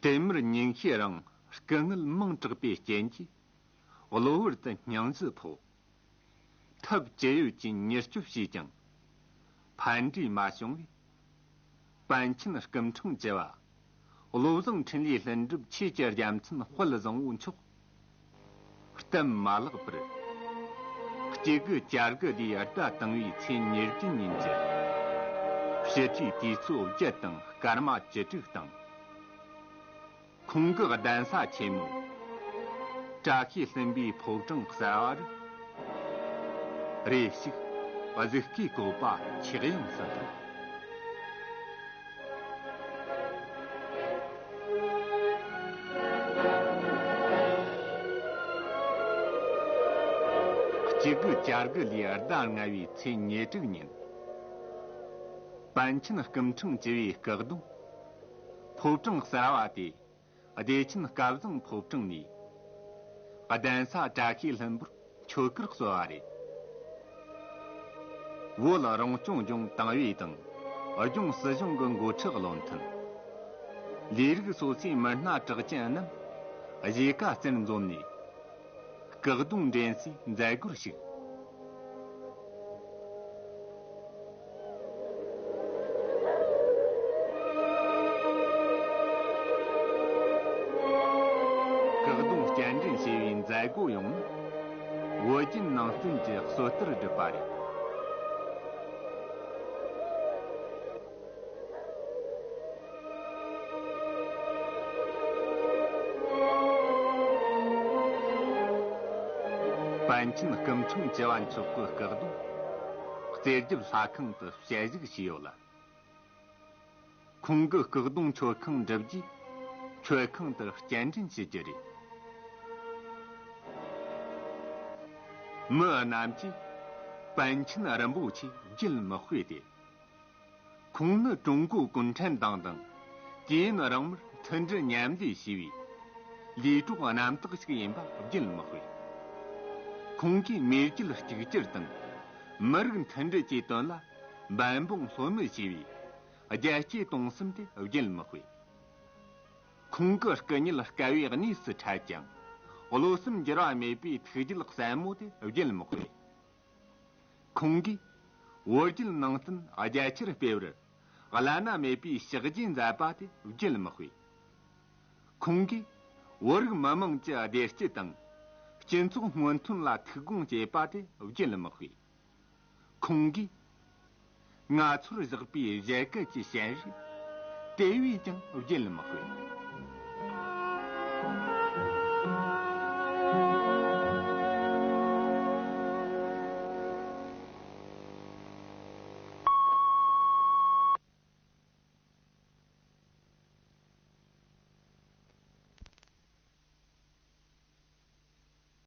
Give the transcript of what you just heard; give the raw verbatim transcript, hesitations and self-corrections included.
དེ་མུར་ཉིན་ཤས་རིང་སྐུ་ངལ་མང་དྲགས་པའི་རྐྱེན་གྱིས་གློ་བུར་དུ་སྙུང་གཞི་ཕོག། ཐབས་ཅི་ཡོད་ཀྱིས་མྱུར་སྐྱོབ་བྱས་ཀྱང་ཕན་འབྲས་མ་བྱུང་བས། པཎ་ཆེན་སྐུ་ཕྲེང་བཅུ་བ་བློ་བཟང་འཕྲིན་ལས་ལྷུན་གྲུབ་ཆོས་ཀྱི་རྒྱལ་མཚན་དཔལ་བཟང་པོ་མཆོག་གཏན་མ་བརླག་པར་སྐྱེ་རྒུ་བྱ་རྒུ་ལས་བརྡ་བཏང་བའི་ཚེས་ཉེར་བདུན་ཉིན་གྱི་ཕྱི་དྲོའི་དུས་ཚོད་བརྒྱད་དང་སྐར་མ་བཅུ་དྲུག་དང་། ཁོང་གི་གདན་ས་ཆེན་མོ་བཀྲ་ཤིས་ལྷུན་པོའི་ཕོ་བྲང་གསར་བ་རུ། རེ་ཞིག་གཟིགས་སྐུའི་བཀོད་པ་མཁྱེན་དབྱིངས་སུ་ལྷུང་། སྐྱེ་རྒུ་བྱ་རྒུ་ལས་ཟླ་ལྔ་བའི་ཚེས་ཉེར་དྲུག་ཉིན། པཎ་ཆེན་སྐུ་ཕྲེང་བཅུ་བའི་སྐུ་གདུང་ཕོ་བྲང་གསར་བ་དེ་བདེ་ཆེན་སྐལ་བཟང་ཕོ་བྲང་ནས་གདན་ས་བཀྲ་ཤིས་ལྷུན་པོར་མཆོད་ཀར་གསོལ་བ་རེད། བོད་རང་སྐྱོང་ལྗོངས་ཏང་ཨུའི་དང་ལྗོངས་སྲིད་གཞུང་གི་འགོ་ཁྲིད་བློ་མཐུན། ལས་རིགས་སོ་སོའི་མི་སྣ་གྲགས་ཅན་རྣམས་གཞིས་ཀ་རྩེར་འཛོམས་ནས། སྐུ་གདུང་འདྲེན་སའི་མཛད་སྒོར་ཞུགས། སྐུ་གདུང་བསྐྱར་འདྲེན་བྱས་པའི་མཛད་སྒོ་ཡོངས་ནི་བོད་བརྒྱུད་ནང་བསྟན་གྱི་སྲོལ་ལྟར་བསྒྲུབས་པ་རེད། པཎ་ཆེན་སྐུ་ཕྲེང་བཅུ་བ་མཆོག་གི་སྐུ་གདུང་རྩེ་བརྒྱད་ལྷ་ཁང་དུ་བཤད་གཞིགས་བྱས་ཡོད་ལ། ཁོང་གི་སྐུ་གདུང་མཆོད་ཁང་འགྲུབ་རྗེས་མཆོད་ཁང་དུ་བསྐྱར་འདྲེན་བྱེད་རྒྱུ་རེད། མི་རྣམས་ཀྱིས་པཎ་ཆེན་རིན་པོ་ཆེ་བརྗེད་མི་དཔེ་སྟེ། ཁོང་ནི་ཀྲུང་གོ་གུང་ཁྲན་ཏང་དང་དུས་ཡུན་རིང་མོར་མཐུན་སྒྲིལ་མཉམ་ལས་བྱས་པའི་ལས་གྲོགས་རྣམ་དག་ཞིག་ཡིན་པ་བརྗེད་མི་དཔེ། ཁོང་གིས་མེས་རྒྱལ་གཅིག་གྱུར་དང་མི་རིགས་མཐུན་སྒྲིལ་གྱི་དོན་ལ་འབད་འབུངས་ལྷོད་མེད་བྱས་པའི་རྒྱལ་གཅེས་གཏོང་སེམས་དེ་བརྗེད་མི་དཔེ། ཁོང་གི་སྐུ་ཉིད་དཀའ་བའི་གནས་སུ་འཕྲད་ཀྱང་བློ་སེམས་འགྱུར་བ་མེད་པའི་ཐུགས་རྒྱུད་གསལ་མོ་དེ་བརྗེད་མི་དཔེ། ཁོང་གིས་བོད་བརྒྱུད་ནང་བསྟན་རྒྱ་ཆེར་སྤེལ་བར་བླ་ན་མེད་པའི་ཕྱག་རྗེས་མཛད་པ་དེ་བརྗེད་མི་དཔེ། ཁོང་གིས་བོད་རིགས་མི་དམངས་ཀྱི་བདེ་སྐྱིད་དང་སྤྱི་ཚོགས་སྔོན་ཐོན་ལ་ཐུགས་དགོངས་བཞེས་པ་དེ་བརྗེད་མི་དཔེ། ཁོང་གིས་ང་ཚོར་བཞག་པའི་བཞད་གད་ཀྱི་ཞལ་རས་དེ་བས་ཀྱང་བརྗེད་མི་དཔེ།